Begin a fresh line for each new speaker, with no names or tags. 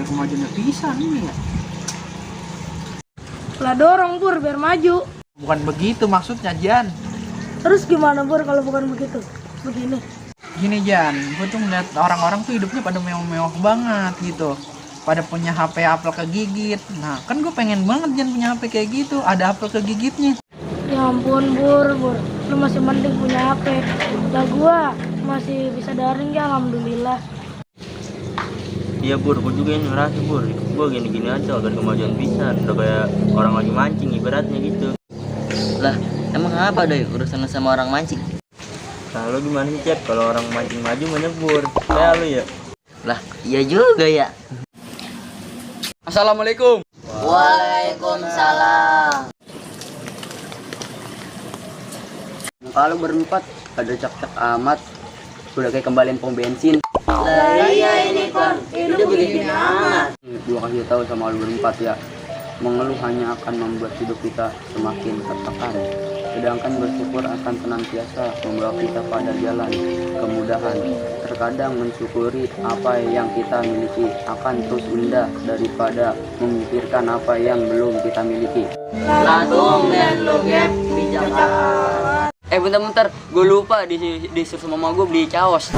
kemajuannya pisan ini ya.
Lah dorong Pur biar maju.
Bukan begitu maksudnya Jan.
Terus gimana Pur kalau bukan begitu? Begini.
Gini Jan, gue tuh ngeliat orang-orang tuh hidupnya pada mewah-mewah banget gitu. Pada punya HP apel kegigit. Nah kan gue pengen banget Jan punya HP kayak gitu, ada apel kegigitnya.
Ya ampun Pur. Lu masih mending punya HP. Lah gua masih bisa daring ya alhamdulillah.
Iya Pur, gue juga yang ngerasa Pur. Gue gini-gini aja agar kemajuan pisan. Udah kayak orang lagi mancing ibaratnya gitu.
Lah, emang apa deh urusan sama orang mancing?
Nah lo gimana sih Cep kalau orang mancing maju menyebur? Kayak lu ya?
Lah, iya juga ya.
Assalamualaikum.
Waalaikumsalam.
Kalau berempat ada cak-cak amat, udah kayak kembalian pom bensin.
Lah iya ini kon, hidup begini amat.
Gua kasih tahu sama lu berempat ya, mengeluh hanya akan membuat hidup kita semakin tertekan. Sedangkan bersyukur akan senantiasa membawa kita pada jalan kemudahan. Terkadang mensyukuri apa yang kita miliki akan terus indah daripada memikirkan apa yang belum kita miliki.
Latung dan lu gap bijakan.
Bentar, gue lupa disuruh sama mama gue beli caos.